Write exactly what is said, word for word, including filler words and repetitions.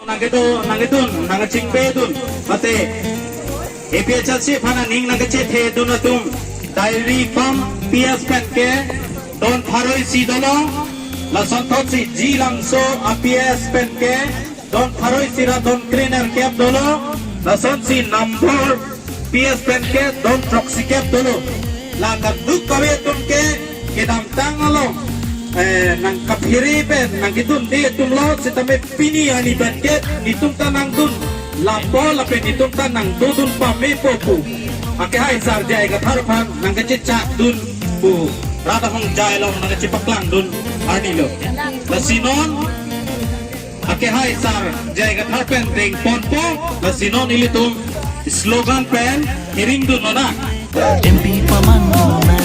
Nangkedo, nangkedun, nangkachingpedun, mate A P H L C aphan aning nangkachethedun atum, dairy farm P S pen ke don pharo isi dolo, lasonthotsi G Langso a P S pen ke don pharo isi ra don krenerkep dolo, lasonsi Nambor P S pen ke don throksikep dolo. La kaduk kave atum ke kedamtang along, eh, nangkaphere pen nangkedunde atumlo, sitame pini ani pen ke netum ta nangdun lapo lapen netum ta nangdodun pamepo pu akehai sar J I Kathar aphan nangkachechakdun pu rat ahongjai along nangkachepaklangdun arnilo. Lasi non akehai sar J I Kathar pen dengponpo, lasi non ilitum slogan pen hiringdun nona. M P paman nona.